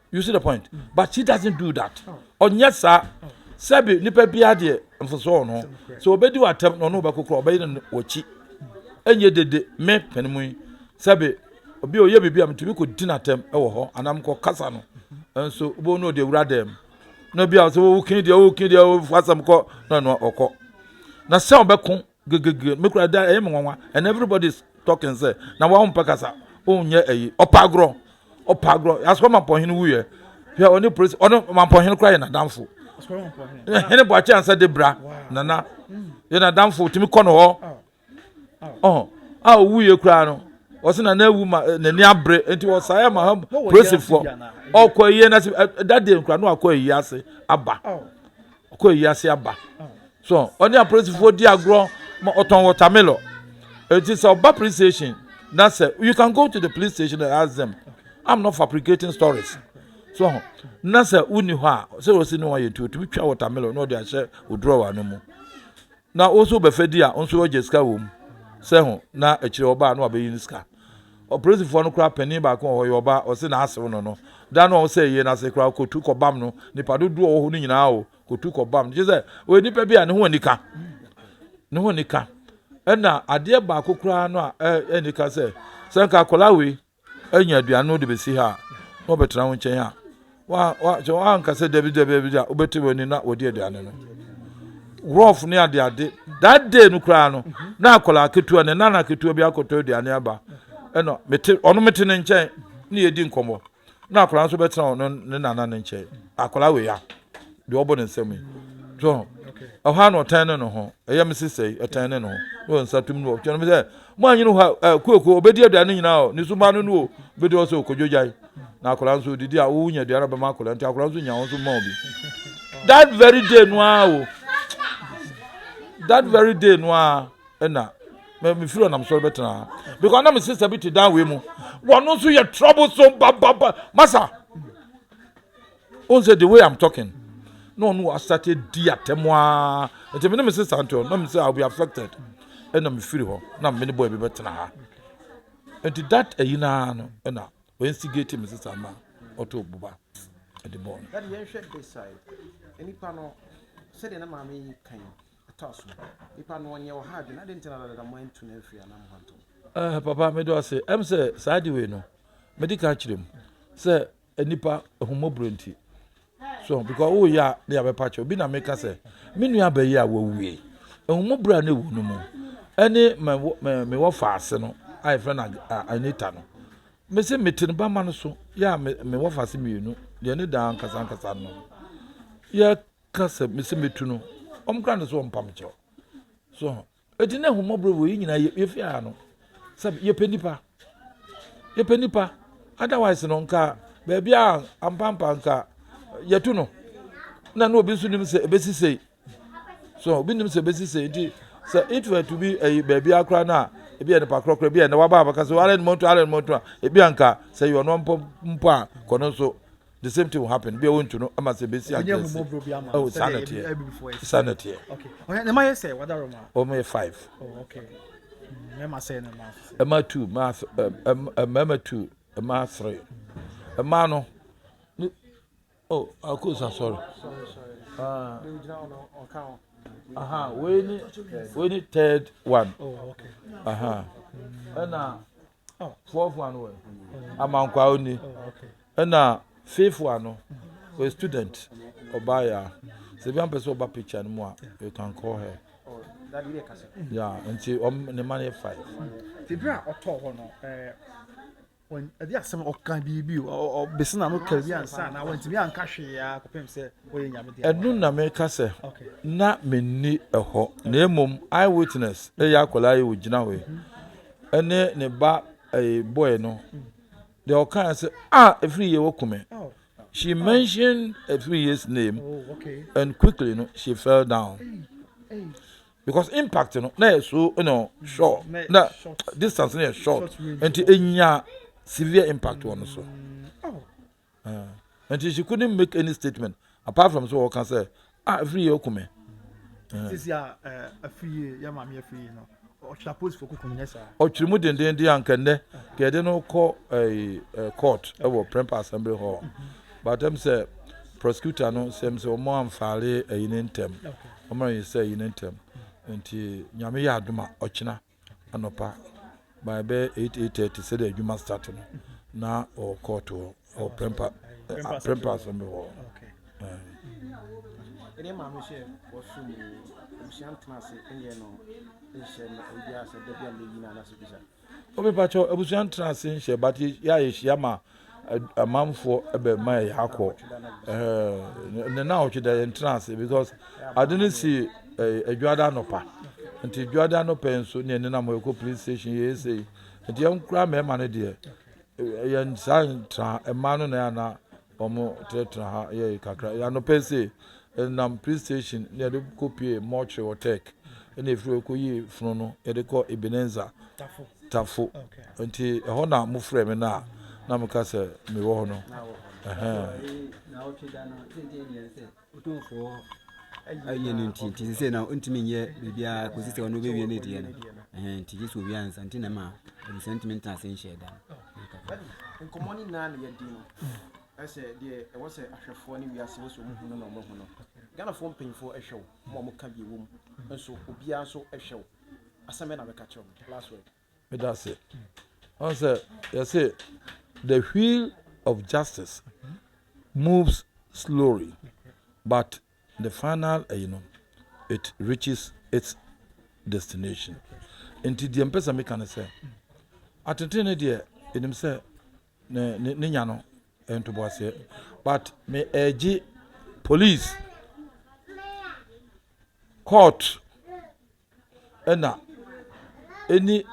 you see the point but she doesn't do that ɔnyɛ saa sɛbi nipa bi adeɛ mfosoɔ wɔ no so obedi w'atɛm na ɔno ɔbɛkokora ɔbɛyɛ no wɔkyi ɛnyɛ dede me pɛn mu yi sɛbi obi a ɔyɛ biribi a metumi kɔ di n'atɛm ɛwɔ hɔ anam kɔ kasa no nso wobɛhu no ɔde awura dɛm na bi a sɛ wokin deɛ wokin deɛ wofa asɛm kɔ na ɔno ɔkɔ na sɛ ɔbɛko gegege me kura da ɛyɛ me nwanwa and everybody is talking sɛ na wɔn mpɛ kasa ɔnyɛ ɛyi ɔpa agorɔ ɔpa agorɔ asokɔ mampɔhene wuyɛ hwɛ ɔne polisi ɔne mampɔhene kura yɛ n'adamfo hene bɔ ansa de bra nana yɛ n'adamfo tumi kɔ no hɔ ɔhɔ a owuyɛ kura no ɔsɛ nana ewu ma n'ani abere nti ɔsan yɛ ma ha polisifoɔ ɔkɔ yie n'ase dade nkura no akɔ eyi ase aba ɔkɔ eyi ase aba. So ɔne apolisifoɔ di agorɔ ma ɔtɔn watermelon. Eti sɛ ɔba police station na sɛ you can go to the police station and ask them. I'm not fabricating stories. So na sɛ wonni hɔ a sɛ wɔsi ne wɔn yɛ nti otumi twa watermelon na ɔde ahyɛ o drawer no mu. Na wo nso bɛfɛ di a nso wɔgye sika wɔ mu sɛ ho na akyire ɔbaa na wabɛyi ne sika. Ɔpolisifoɔ no koraa panin baako wɔ hɔ yɛ ɔbaa ɔsi n'asew no no da no a ɔsɛ yie n'ase koraa kotu kɔbam no nipa dodoɔ wɔ hɔ no nyinaa o. Kotu kɔbam. Kyerɛ sɛ ɔyɛ nipa bi a ne ho anika. Ne ho anika. Ɛna adeɛ baako koraa no a ɛnika sɛ sɛ nka akwadaa wei anya aduane no de bɛsi ha a na ɔbɛtena wo nkyɛn a wa wa sɛ wanka sɛ dabi dabi dabi a wobɛte w'ani na wɔdi aduane no rough ne ade ade that day no koraa no na akwadaa ketewa ne nana ketewa bi akɔtɔ aduane aba ɛna mete ɔno mete ne nkyɛn ne yɛdi nkɔmmɔ na akwadaa nso bɛtena ɔno ne nana ne nkyɛn akwadaa wei ya deɛ ɔbɔ ne nsam yi so ɛhɔ a na ɔtɛn ne ne ho ɛyɛ me sisa yi ɛtɛn ne ne ho na wɔn nsa tum no ɔtwɛn no sɛ mo anyini hɔ ɛ kuoko obedi aduane nyinaa o ne suma no no o obedi hɔ sɛ okodwo gyae na akwadaa nso odidi a wowu nya aduane bɛma akwadaa nti akwadaa nso nya wɔn nso ma obi that very day no ara o that very day no ara. Ɛna me me firi ɔnam sɔrɔ bɛtena ha because na me sister bi te dan wei mu wɔn nso yɛ troublesome bababa masa o sɛ the way i'm talking na ɔno asate di atɛm aa nti me ne me sister nti ɔno me sɛ i will be affected ɛna me firi hɔ na me ne boy bi bɛtena ha nti that ɛyi naa no ɛna o instigate me sister ma ɔto buba ɛde bɔɔl no. Daddy yɛn hwɛ this side nipa no sɛdeɛ na maame yi kan Ɛtɔ aso. Nipa no ɔnyɛ ɔha adwene adɛn nti na dada mo antu no amfiri anaa mo anto? Eh, papa mede ase. Ɛm sɛ saa de wei no, mede ka kyerɛ mu sɛ nipa ahummɔborɔ nti. So because woyɛ a ne yɛabɛpa kyɛ obi na meka sɛ me nua bɛyi a wawie ahummɔborɔ a na ɛwɔ no mu ɛne mewɔ faase no a yɛfrɛ no Anita no mese mete no bama no so yɛ a mewɔ faase mmienu deɛ ne daa ankasa ankasa no yɛ ka sɛ mese metu no, wɔn koraa na sɛ wɔmpam kyɛw. So eti na ahummɔborɔ wɔ yi nyinaa yɛfi ha no sɛ yɛpɛ nipa yɛpɛ nipa otherwise no nka baabi a ampampa nka yɛtu no na na obi nso nim sɛ ebesi sei so obi nim sɛ ebesi sei nti sɛ it were to be ɛyi baabi akora no a Ebi yɛ nipa korɔkorɔ, ebi yɛ na waba abɛka sɛ Allen Monto, Allen Monto a, ebi anka sɛ yɛ ɔno mpo mpo a, kɔ no nso the same thing will happen. Ebi a wɔntu no ama sɛ ebesi Obi anka esi. ahummɔborɔ bi ama Oh, saa na sɛdeɛ ɛteɛ. abibifoɔ ɛsi. Saa na ɛteɛ. Okay. Ɔhene, ne mma yɛ sɛ wadaroma. Wɔn yɛ five. Oh, okay. Mmarima sɛ na mmaa nso sɛ. Mmaa two, mmaa mmarima two, mmaa three. Mmaa no, ne oh, akosa sorry. Ah. Aha, wei ni wei ni third one. Oh, okay. Aha. Ɛna oh. fourth one wɔ amankwa oni. Oh, okay. Ɛna fifth one no, ɔyɛ student ɔbaa ya. Sɛ ebi ampɛ sɛ ɔba picture no mu a, you can call her. Yeah, nti ɔm ne ma no yɛ five. Ti bere a ɔtɔɔ hɔ no, ɛɛ wɔn ɛde asɛm ɔka biribi o ɔbɛsi na no ka bi ansa na wɔntumi anka hwee a kɔpem sɛ wɔyɛ nyame deɛ. Ɛno na meka sɛ na menni ɛhɔ na mmom eye witness ɛyɛ akwadaa yi ɔgyina hɔ yi ɛne ne ba ɛyɛ boy no deɛ ɔka sɛ ah efiri yie wɔku me. She mentioned Afriye's name oh, okay. and quickly no, she fell down. Hey, hey. Because impact no, na yɛ so you know, short, mm, na distance no yɛ short, nti enya severe impact wɔ no so. Oh. Nti she couldn't make any statement apart from so wɔka sɛ ah Afriye okume. Sisi a Afriye yɛ maame Afriye no. Ɔtwe apolisifo kukum nyɛ saa. Ɔtwere mu dendeenden anka nnɛ ka yɛde no kɔ ɛɛ court ɛwɔ Prempeh Assembly Hall. But ɛm sɛ prosecutor no sɛm sɛ wɔn amfaale ɛyi ne ntɛm. Wɔn ayɛ sɛ ɛyi ne ntɛm. Nti nyame yɛ adom a ɔkyena anɔpa by bɛyɛ 8 8:30 sɛdeɛ adwuma start no na ɔwɔ court hɔ ɔwɔ Prempeh Prempeh Assembly Hall. Ɛdeɛ maame hyɛ wɔso mu abusua ntena ase nyɛ no nhyɛ no obiara sɛ da bi a mɛyi no anaasɛ bisa. Obi pakyɛ abusua ntena ase nhyɛ but yɛ a yɛhyia ma amanfoɔ ɛbɛ ma yɛ akɔ ɛɛ ne na ɔtwe da yɛn tena ase because ade no si adwada anɔpa nti dwada anɔpa yi nso ne ɛnenam hɔ yɛkɔ police station yɛ ɛsɛ nti yɛn kura mmarima no deɛ yɛn saa ntra mmaa no na yɛ ana Wɔtenatena ha yɛe kakra. Anɔpa yi sei, yɛnam police station na yɛde kɔpue mortuary wɔ Turk. Ɛna ɛfiri hɔ kɔyii funu no yɛde kɔ Ebenezer Tafo. Nti ɛhɔ na mofrɛ me no a na meka sɛ mewɔ hɔ no. Ɛhɛn. Otumfoɔ ayie no nti nti sesei na ɔntumi nyɛ biribiara kɔsi sɛ ɔno bɛwie ne deɛ no nti gye sɛ owie ansa nti na ma abusua ntumi ntena ase nhyɛ da no. Nkɔmmɔ no nyinaa na yɛadi no ɛsɛ deɛ ɛwɔ sɛ ahwɛfoɔ ne wiase wɔ sɛ ɔmo hu no na ɔmo hu no. Ghanafoɔ mpanyinfoɔ ɛhwɛ wo, mo a mo ka bi ɛwɔ mu nso obiara nso ɛhwɛ wo. Asɛm bɛn na bɛka kyerɛ ɔmo? Last word. Meda ase. Ɔn sɛ yɛse the wheel of justice moves slowly but the final ɛyi no it reaches its destination. Nti deɛ mpɛ sɛ meka ne sɛ atenten ne deɛ ɛnim sɛ ne ne ne nya no ntoboaseɛ but me ɛgye police court ɛna ɛni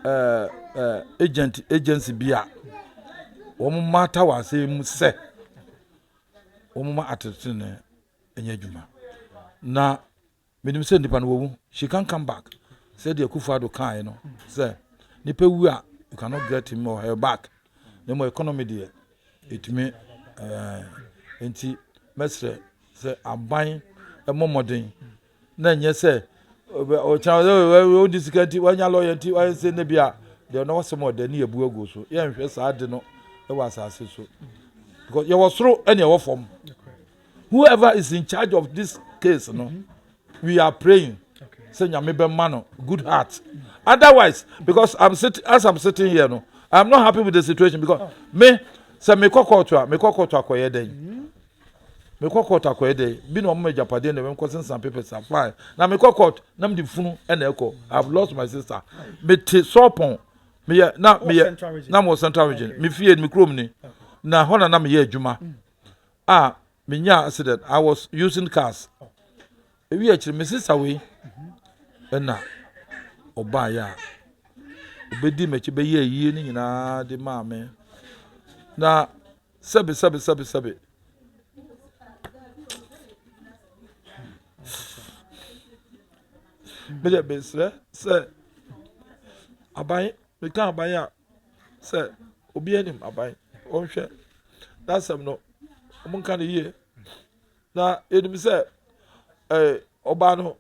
ɛɛ ɛɛ agent agency bi a wɔn mata wɔ asɛm mu sɛ wɔn ma atetene nyɛ adwuma na menim sɛ nipa no wɔwu she can come back sɛdeɛ Akufo Addo kaeɛ no sɛ nipa wu a you cannot get him or her back na mmom economy deɛ ɛtumi ɛɛ nti mɛsrɛ sɛ aban mmɔ mmɔden na ɛnyɛ sɛ ɔkyena wodi sika nti wanya lɔya nti wayɛ sɛ ne bi a deɛ ɔno wasɛm ɔdɛ ne yɛbu agu so yɛnhwɛ saa de no wɔ asase so because yɛwɔ soro ɛne ɛwɔ fam whoever is in charge of this case no we are praying sɛ nyame bɛma no good heart otherwise because i'm sitting as i'm sitting here no i'm not happy with the situation because me sɛ mekɔ court a mekɔ court akɔyɛ dɛn Mekɔ court akɔyɛ dɛ bi na ɔmo agyapadeɛ na ɛbɛnkɔ sensan papers a fine na mekɔ court na mede funu ɛna ɛkɔ I have lost my sister mete sɔpɔn meyɛ na meyɛ na mewɔ central region me fie me kurom ni na hɔ na na meyɛ adwuma a menya accident I was using cars ewi akyiri me sister wei ɛna ɔbaeɛ a obedi m'akyi bɛyɛ ayie no nyinaa de maa me na Sɛbe sɛbe sɛbe sɛbe. Me deɛ mesrɛ sɛ. Aban, meka aban a, sɛ obi anim aban, wɔnhwɛ n'asɛm no, wɔnka no yie. Na yɛnim sɛ ɛɛ ɔbaa no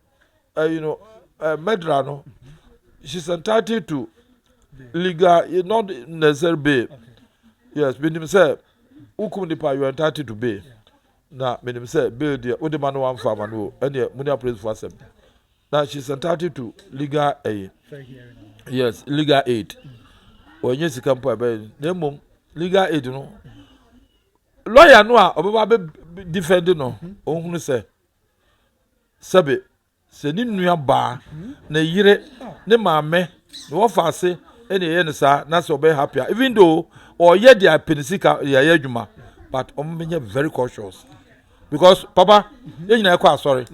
ɛyi no ɛɛ mɛdra no, she's entitled to legal, not necessary bail. Yes, menim sɛ wokum nipa, you are entitled to bail. Na menim sɛ bail deɛ wode ma no wamfa ama no o, ɛneɛ mo ne apolisifoɔ asɛm. Na she's entitled to legal aid. Yes, legal aid. Wɔnyɛ sika mpo a ɛbɛyɛ na mmom legal aid no lawyer no a ɔbɛba abɛ defend no ɔhunu sɛ sɛbe sɛ ne nua baa ne yere ne maame ne wɔfa ase ɛna ɛyɛ no saa na sɛ ɔbɛyɛ happy a even though ɔyɛ deɛ apɛ ne sika deɛ ayɛ adwuma but ɔmo bɛnyɛ very cautious because papa yɛn nyinaa kɔ asɔre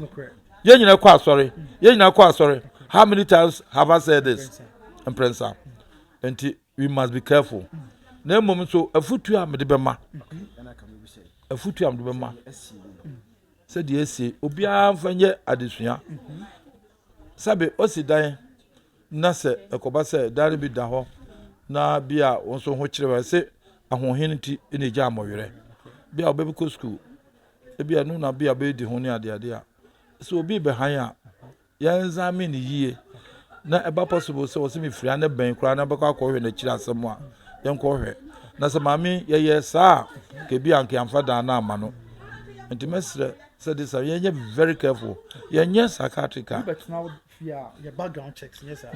yɛn nyinaa kɔ asɔre yɛn nyinaa kɔ asɔre. How many times have I said this? Mprɛnsa. Nti we must be careful. Na mmom nso afutuo a mede bɛma afutuo a mede bɛma sɛdeɛ esie obiara nfa nyɛ adesua. Sɛbe osi dan na sɛ ɛkɔba sɛ dan no bi da hɔ na bi a wɔn nso ho kyerɛ wɔn sɛ ahoɔhen nti na egya amɔwerɛ bi a ɔbɛkɔ sukuu ebi a ɛno na bi a bɛdi ho ne adeade a sɛ obi bɛhan a yɛn examine no yie na ɛba possible sɛ wɔsɛ mefiri ha ne bɛn koraa na bɛkɔ akɔhwɛ n'akyiri asɛm a yɛnkɔhwɛ na sɛ maame yɛyɛ saa a kebi a nka yɛamfa dan no ama no. Nti mɛsrɛ sɛ de sa yɛnyɛ very careful, yɛnyɛ psychiatric a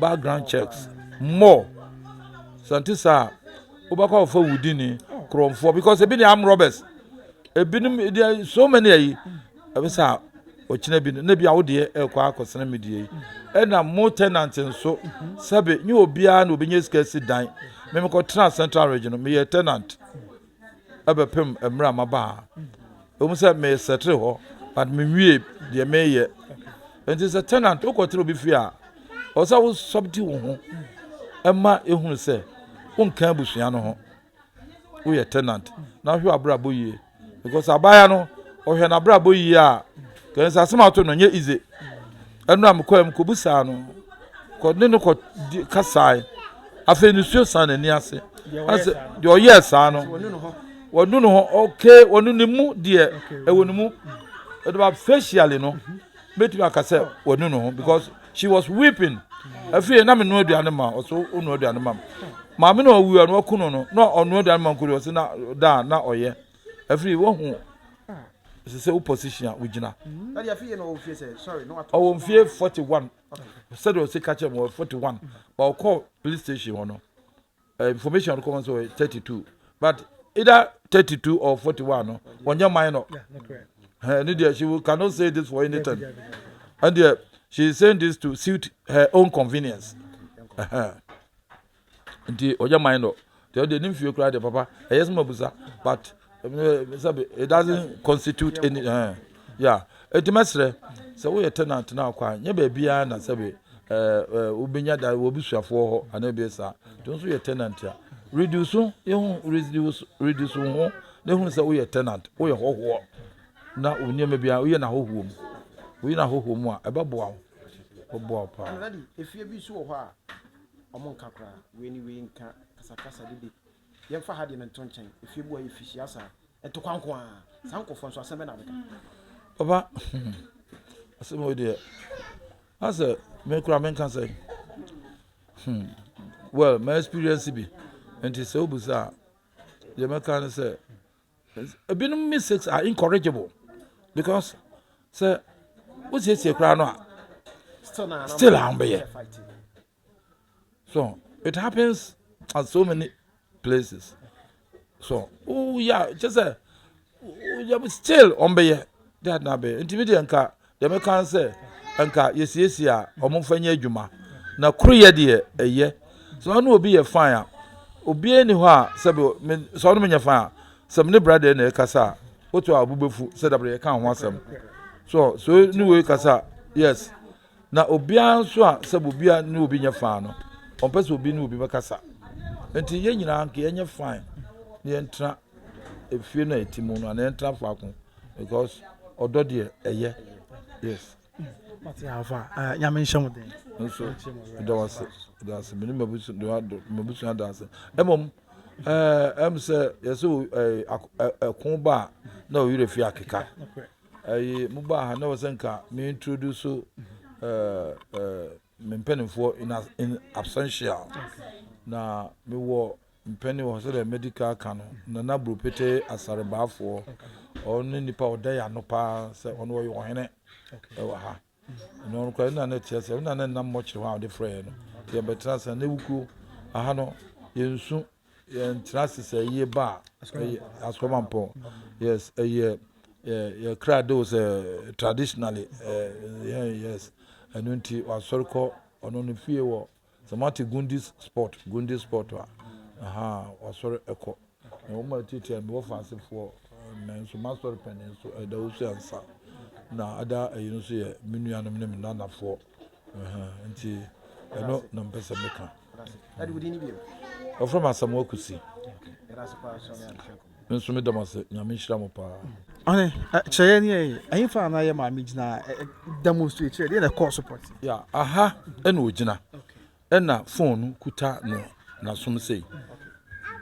background checks more sante saa wobɛkɔ akɔfa wudini korɔmfoɔ because ebi ne arm robbers ebinom there so many ayi ebi sa ɔkyena bi no na bi a wodeɛ ɛkɔ akɔsena mi deɛ yi ɛna mo tenant nso sɛbe nye obiara na obi nye sika si dan. Mímí kɔ tena Central Region no meyɛ tenant ɛbɛpem mmerɛ a maba ha emu sɛ meyɛ sɛtere hɔ but menwie deɛ meyɛ. Nti sɛ tenant wokɔtena obi fie a ɔsɛ wosɔbdi wo ho ɛma ehunu sɛ wonka abusua no ho, woyɛ tenant na ahwɛ abrabɔ yie because abaayewa no ɔhwɛ n'abrabɔ yie a kɛn sɛ asɛm ato no nyɛ easy. Ɛno a mekɔɛ mu kɔbusaa no kɔ ne no kɔ di kasae afei nisuo san n'ani ase asɛ deɛ ɔyɛɛ saa no wɔnu ne ho. Okay, wɔnu ne mu deɛ ɛwɔ ne mu ɛdɔba facially no mɛtumi aka sɛ wɔnu ne ho because she was weeping. Afei na me noa aduane ma ɔso ɔnoa aduane ma maame na ɔwu a na ɔku no no na ɔnoa aduane ma nkuru ɔsi na daa na ɔyɛ afei wɔhu sɛ sɛ wo position a wogyina ɔwɔ mfie 41 sɛdeɛ ɔsi ka kyerɛ mu ɔwɔ 41 but ɔkɔ police station hɔ no information ɔde kɔ sɛ ɔyɛ 32 but either 32 or 41 no wɔnyɛ minor ɛne deɛ she cannot say this for anything and deɛ she is saying this to suit her own convenience. Nti ɔyɛ minor deɛ ɔde ne mfie koraa deɛ papa ɛyɛ sɛ mabusa but sɛbi it doesn't constitute any yeah. Eti mɛsrɛ sɛ woyɛ tenant na akɔ a nyɛ baabiara na sɛbi ɛɛ ɛɛ wobɛnya da wɔ busuafoɔ hɔ anaa ebi saa nti nso yɛ tenant a reduce ehu reduce reduce wo ho na ehu sɛ woyɛ tenant, woyɛ hɔhoɔ na wo nneɛma biara woyɛ n'ahɔhoɔ mu woyɛ n'ahɔhoɔ mu a ɛbɛboa wo, ɛbɛboa wo paa. Ɛna daddy efie bi nso wɔ hɔ a ɔmo nka koraa wei ni wei nka kasakasa dede yɛmfa ha deɛ no nto nkyɛn. Efie bi wɔ hɔ yɛ fihyia saa ntokwa nko ara saa nkɔfoɔ nso asɛm bɛ na abɛka. Papa, asɛm wei deɛ asɛ me kura menka sɛ well my experience bi nti sɛ wobusa a deɛ mɛka ne sɛ ebinom mistakes are incorrigible because sɛ wosiesie koraa no a still a wɔbɛyɛ. So it happens at so many places so woyɛ kyɛ sɛ woyɛ still wɔbɛyɛ de adena bɛyɛ. Nti mi deɛ nka deɛ mɛka sɛ nka yɛsiesie a wɔn mfa nyɛ adwuma na koro yɛ deɛ ɛyɛ sɛ ɔne obi yɛ fine a obiara ni hɔ a sɛbi me sɛ ɔne me nyɛ fine a sɛ me ne brother na ɛkasa a wotu a ɔbo bɛfu sɛ dabere yɛka ho asɛm so so ne wei kasa yes na obiara nso a sɛ obiara ne obi nyɛ fine no ɔmpɛ sɛ obi ne obi bɛkasa. Nti yɛn nyinaa nka yɛnyɛ fine na yɛntena efie no a ɛti mu no anaa yɛntena faako because ɔdɔ deɛ ɛyɛ yes. Mate afa. Eh, Nyame nhyɛ mo den. Nso meda wo ase. Meda ase. Mene m'abusua da ase. Mmom ɛɛ ɛm sɛ yɛsɛ ɛɛ ɛko ba a na ɔwerɛ fi akeka. Ɛyi mo baa ha na wɔ sɛ nka me introduce ɛɛ ɛɛ me mpanimfoɔ in in absentia na mewɔ mpanin wɔ hɔ sɛdeɛ medical ka no Nana Buropete Asarebaafoɔ ɔno ne nipa ɔda yɛ ano paa sɛ ɔno ɔyɛ ɔhene ɛwɔ ha ɛna ɔno koraa ɛna ne teɛ sɛ ɛna ne nam mmɔkyere hɔ a ɔde frɛ yɛ no nti yɛbɛtena sɛ ne wukuo aha no yɛnsu yɛntena ase sɛ yie ba a ɛyɛ asɔmampɔn yes ɛyɛ yɛ yɛ kra de o sɛ traditionally ɛɛ yes ɛno nti wasɔre kɔ ɔno ne fie wɔ Sɛ moate Gundis spot, Gundis spot a, aha, wasɔre ɛkɔ. Na wɔn a ɛtiatia me wɔ faasefoɔ, mɛ nso m'asɔre panin nso ɛda osu ansa. Na ada ɛyi no nso yɛ me nuanom ne me nanafoɔ. Nti ɛno na mpɛ sɛ meka. Wɔfrɛ me Asamoah Kusi. Me nso meda mo ase, Nyame nhyira mo paa. Ɔne, kyerɛ yɛn yɛ ɛhefa na yɛ maame gyina demonstrate kyerɛ deɛ na ɛkɔɔ so pɔte. Ya aha ɛna ogyina ɛna phone no kuta no n'asom sei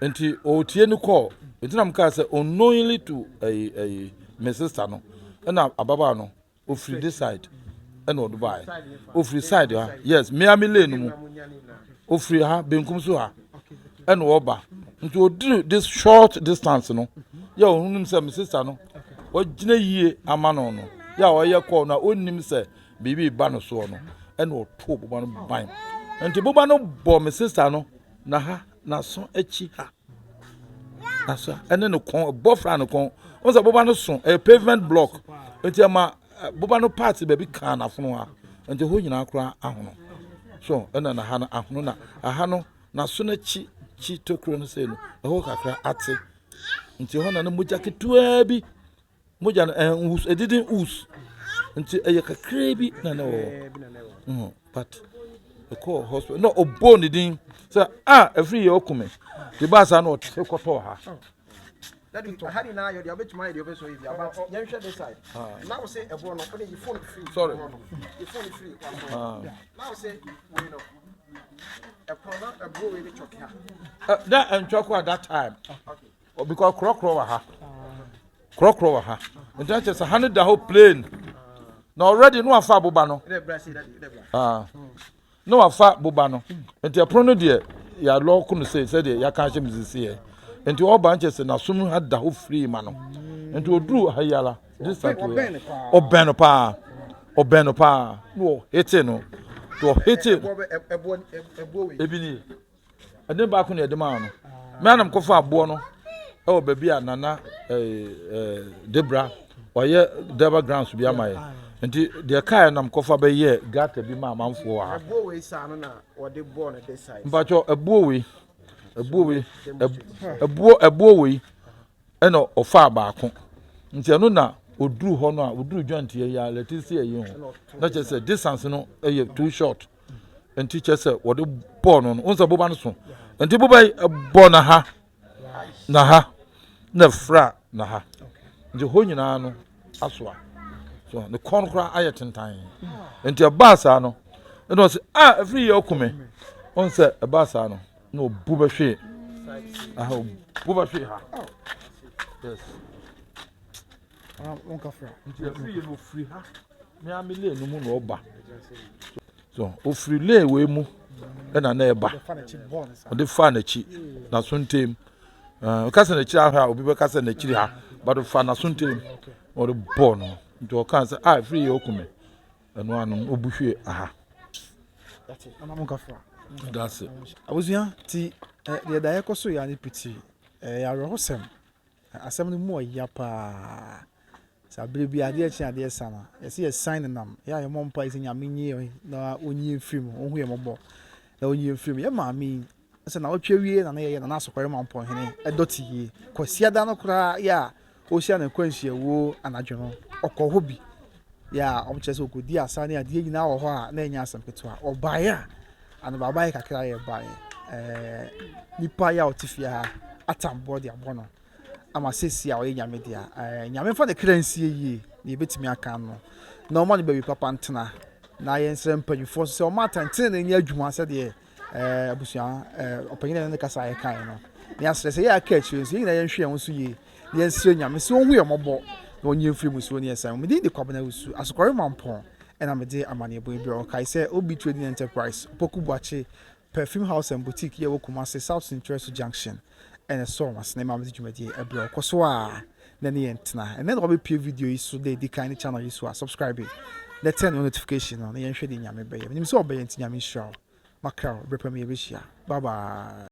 nti ɔretie no kɔɔ nti na mo kaa sɛ unknowingly to ɛyi ɛyi me sister no ɛna ababaa no Ofiri this side ɛna ɔde baeɛ. Ofiri side ha yes mmea mi lane mu. Ofiri ha benkum so ha ɛna ɔba. Nti oduru this short distance no yɛ ɔnim sɛ me sister no wagyina yie ama no no yɛ a ɔyɛ kɔɔ no a ɔnnim sɛ biribi ba no soɔ no ɛna ɔtoo boba no ban. Nti boba no bɔ me sister no na ha n'aso akyi ha. Asa ɛne ne kɔn ɛbɔ fra ne kɔn wɔn sɛ boba no so ɛyɛ pavement block nti ɛma boba no part baabi kaa n'afono ha nti hɔ nyinaa koraa ahono so ɛna na ha no ahono na aha no n'aso n'akyi kyi tokuro no sei no ɛhɔ kakra ate nti hɔ na ne mogya ketewaa bi. Mogya no ɛn eh, it didn't ooze. Nti ɛyɛ kakraa bi na na ɛwɔ hɔ. But ɛkɔɔ hospital na ɔbɔɔ ne din sɛ a ɛfiri yɛ ɔku me. De baa saa na ɔte kɔtɔɔ ha. Daddy, ha nyinaa yɛ deɛ wobɛtumi ayɛ deɛ wobɛsɔ yɛ bia but yɛnhwɛ this side. Na wo se ɛboɔ no wode yi phone firi Sorry. hɔ no. Yi phone firi hɔ. Na wo se wei no ɛpono na ɛboɔ wei de twɔke ha. Na ɛntwɔko at that time. Okay. Because korɔkorɔ wɔ ha. Korɔkorɔ wɔ ha. Nti akyɛ sɛ ha no da hɔ plain. Na already no wafa aboba no. Ah. Na wafa boba no. Nti ɛpono no deɛ yɛalɔɔko no sei sɛdeɛ yɛaka ahyɛ me sisi yɛ. Nti ɔba nkyɛ sɛ n'asom ha da hɔ free ma no. Nti oduru ha yi ara. This time ɔbɛn no paa. Ɔbɛn no paa. Na ɔhete no. Nti ɔhete. Ebi nie. Ɛde baako na yɛde maa no. Me anam kɔfa aboɔ no ɛwɔ baabi a nana ɛɛ ɛɛ debra ɔyɛ deba grounds bi ama yɛ. Nti deɛ kaa nam kɔfa bɛyɛ gata bi ma amanfoɔ wɔ ha. Ɛboɔ wei saa no na wɔde bɔɔ no this side. Mpatsɔ ɛboɔ wei ɛboɔ wei ɛboɔ ɛboɔ wei ɛna ɔfaa baako nti ɛno na oduru hɔ no a oduru joint yɛ yɛ electricity yɛ yi ho na kyerɛ sɛ distance no yɛ too short nti kyerɛ sɛ wɔde bɔɔ no no wɔn sɛ boba no so nti boba yi bɔ na ha na ha na fra na ha nti hɔ nyinaa no asoa so ne kɔn koraa ayɛ tentan nti ɛbaa saa no ɛna ɔsɛ a efiri yɛ ɔkume wɔn sɛ ɛbaa saa no. Na obu bɛhwee aha obu bɛhwee ha yes nti afiri yɛ no ofiri ha me ame lane no mu na ɔba so ofiri lane wei mu ɛna na ɛba ɔde fa n'akyi n'aso ntem ɔka sɛ n'akyiri ahwɛ a obi bɛka sɛ n'akyiri ha but ɔfa n'aso ntem ɔde bɔɔ no nti ɔka sɛ a afiri yɛ ɔkume. Ɛno ano no obu hwie aha. Dase. Abusua ti deɛ da yɛkɔ so yɛ ane piti ɛyɛ awerɛhosɛm asɛm no mu ɔya paa sɛ abere bi adeɛ kye adeɛ sa no yɛsɛ yɛsan nenam yɛ a yɛmmɔ mpa sɛ nyame nyi na ɔnyi mfiri mu ɔhu yɛ mmɔbɔ na ɔnyi mfiri mu yɛ maame yi sɛ na ɔtwe wie na na yɛyɛ na n'asɔkɔre ma mpɔnhene ɛdɔ te yie kwasiada no koraa yɛ a Ɔrehyia ne nkwanhyiawuo anadwo no, ɔkɔɔ hɔ bi. Yɛ a wɔkyerɛ sɛ ɔkɔdii asa ne adeɛ nyinaa wɔ hɔ a na ɛnyɛ asɛm ketewa. Ɔbaeɛ a, anobaabaeɛ kakra yɛ baeɛ. Ɛɛ nipa yi a ɔte fie ha atam boɔ de abɔ no ama seesei a ɔyɛ Nyame dea. Ɛɛ Nyame mfa ne kra nsie yie. Deɛ yɛbɛtumi aka no, na ɔma no baabi papa ntena. Na yɛnsrɛ mpanyinfoɔ nso sɛ ɔma atɛntene nyɛ adwuma sɛdeɛ abusua ɔpanyin a ɛne ne kasa a yɛkae no. Na yɛasrɛ sɛ yɛ aka akyire nso, yɛn nyinaa yɛnhwɛ yɛn ho so yie na yɛnsrɛ Nyame sɛ ɔnhu yɛn mmɔbɔ na ɔnyi yɛn mfiri musuo ne asiane mu. Me din de Kwabena Owusu, Asokɔre Mampɔn ɛna mede amanneɛbɔ yi brɛ wo. Kae sɛ OB Trading Enterprise, Opoku Boakye Perfume House and Boutique yi a ɛwɔ Kumasi South Nkyerɛso Junction na ɛsɔɔ m'asene ma mede dwumadie yi brɛ wo. Kɔ so ara na ne yɛn tena. Ɛnnɛ na wabɛpue video yi so da ɛdi kan ne channel yi so a, subscribe na turn on notification no na yɛnhwɛ deɛ Nyame bɛyɛ. Menim sɛ ɔbɛyɛ nti Nyame nhyira wo. Makra wo, berɛ pa mu yɛbɛhyia. Bye bye.